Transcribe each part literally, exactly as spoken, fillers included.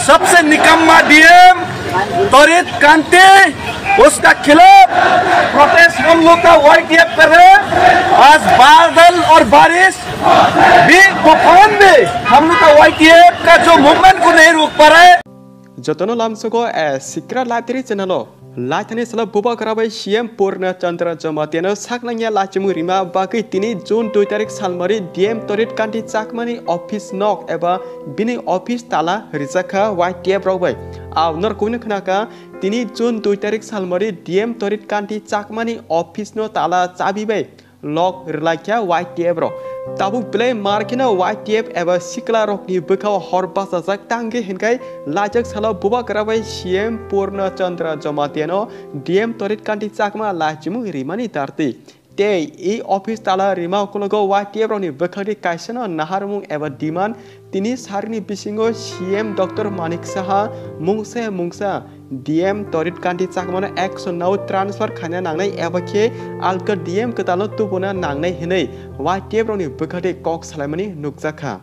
सबसे निकम्मा डीएम तरित कांति, उसका खिलाफ प्रोटेस्ट हम लोग का वाईटीएफ कर रहे हैं। आज बादल और बारिश भी, तूफान भी हम लोग का वाईटीएफ का जो मूवमेंट को नहीं रोक पा रहा है। Jotono lamsogo, eh, Sikra Library channel o. Laithani salo bubagra bai C M Purna Chandra Jamatia no saknangya lachimung rima bagwi tini June dui tarik salmari D M Torit Kanti Chakmani office nok eba bini office tala rijakha Y T F rok bai. Ao norok kubui no khwnakha, tini June dui tarik salmari D M Torit Kanti Chakmani office no tala chabi bai lock rwlaikha Y T F rok. Tabuk belai mar kheno Y T F eba sikla rokni bwkhao hor bachajak tangwi hinkhai laijak salo bubagra bai C M Purna Chandra Jamatia no D M Torit Kanti Chakma lachimung rimani darti. Tei e office tala rima ukologo Y T F rokni bwkhakni kaisano naharmung eba demand. Tini sarini bisingo C M Doctor Manik Saha mungsa mungsa D M Torit Kanti Chakmano action nao transfer khaina nangnai eba khe alka D M kwtalno tubuna nangnai hinwi Y T F rokni bwkhadi kok salaimani nukjakha.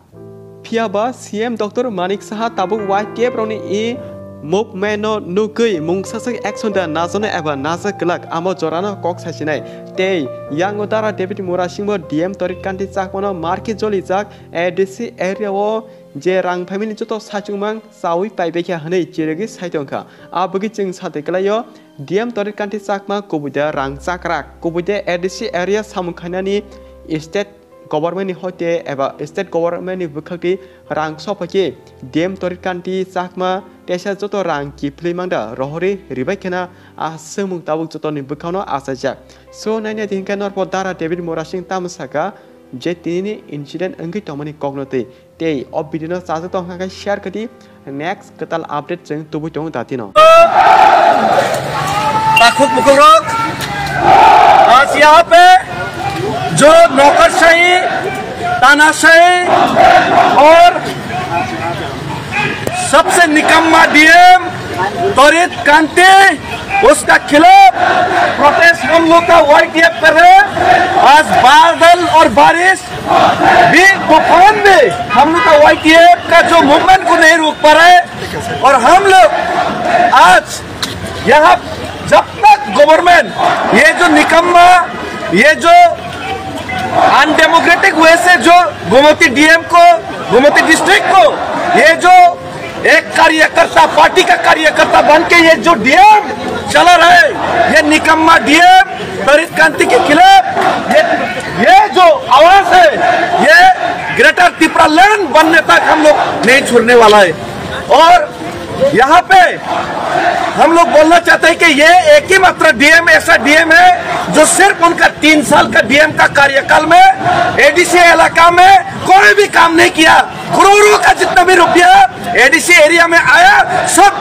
Phiyaba C M Doctor Manik Saha tabuk Y T F rokni e movement no nugwi mungsaswk action da najakno eba najak kwlak amo jorano kok sasinai. Tei yango Dara David Murasingbo D M Torit Kanti Chakmano markhe jolijak A D C area o je rang phaimani joto saichungmang chaui paibaikha hwnwi chirigwi sai tongkha. A bagwi chwng sati kwlaio, D M Torit Kanti Chakma kubui da rang chakrak, kubui da A D C area samung khainani state government ni hoite eba state government ni bwkhakni rang sophaikhe D M Torit Kanti Chakma teisa joto rang kiphilwi mangda rohorwi ribai khena a swngmung tabuk jotoni bwkhano achaijak. So naina di hinkhe norpo Dara David Murasing tamo saka je tinini incident wngwi tongmani kokno twi. Tei o video no chajak tong kha khe share khe di. Next kwtal update chwng tubui tongo datino. Takuk मुकुरक, आज यहाँ पे जो नौकरशाही, तानाशाही और सबसे निकम्मा डीएम तरित कांति, उसका खिलाफ प्रोटेस्ट हम लोग का वाईटीएफ कर रहे हैं। आज बादल और बारिश भी, तूफान भी हम लोग का वाईटीएफ का जो मूवमेंट को नहीं रोक पा रहा है। और हम लोग आज यहाँ जब तक गवर्नमेंट ये जो निकम्मा, ये जो अनडेमोक्रेटिक वे से जो गोमती डीएम को, गोमती डिस्ट्रिक्ट को ये जो एक कार्यकर्ता, पार्टी का कार्यकर्ता बन के ये जो डीएम चला रहा है, ये निकम्मा डीएम तरित कांति के खिलाफ ये, ये जो आवाज है, ये ग्रेटर तिप्रालैंड बनने तक हम लोग नहीं छोड़ने वाला है। और यहाँ पे हम लोग बोलना चाहते हैं कि ये एक ही मात्र डीएम ऐसा डीएम है जो सिर्फ उनका तीन साल का डीएम का कार्यकाल में एडीसी इलाका में कोई भी काम नहीं किया। करोड़ों का जितना भी रुपया एडीसी एरिया में आया, सब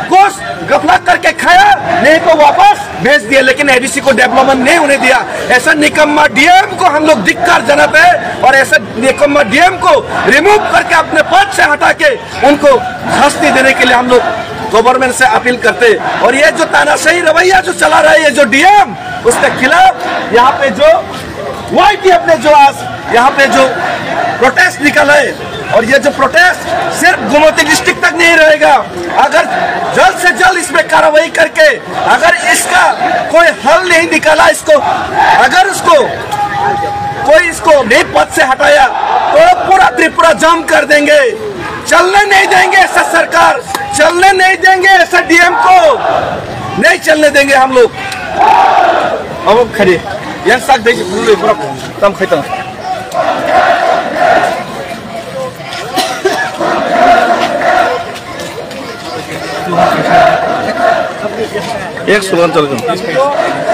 कुछ गफला करके खाया, नहीं तो वापस भेज दिया, लेकिन एडीसी को डेवलपमेंट नहीं होने दिया। ऐसा निकम्मा डीएम को हम लोग धिक्कार जनाते हैं और ऐसा निकम्मा डीएम को रिमूव करके अपने पद से हटा के उनको शास्ति देने के लिए हम लोग गवर्नमेंट से अपील करते हैं। और ये जो तानाशाही रवैया जो चला रहा है, ये जो डीएम, उसके खिलाफ यहाँ पे जो वाईटीएफ ने जो आज यहाँ पे जो प्रोटेस्ट निकाला है, और ये जो प्रोटेस्ट सिर्फ गोमती डिस्ट्रिक्ट तक नहीं रहेगा, अगर जल्द से जल्द इसमें कार्रवाई करके अगर इसका कोई हल नहीं निकाला, इसको अगर उसको कोई इसको नहीं पद से हटाया तो पूरा त्रिपुरा जाम कर देंगे। चलने नहीं देंगे ऐसा सरकार, चलने नहीं देंगे ऐसा डीएम को, नहीं चलने देंगे हम लोग। अब खड़े यार साथ देखिए पूरे पूरा तम खत्म। एक स्लोगन चल रहा है।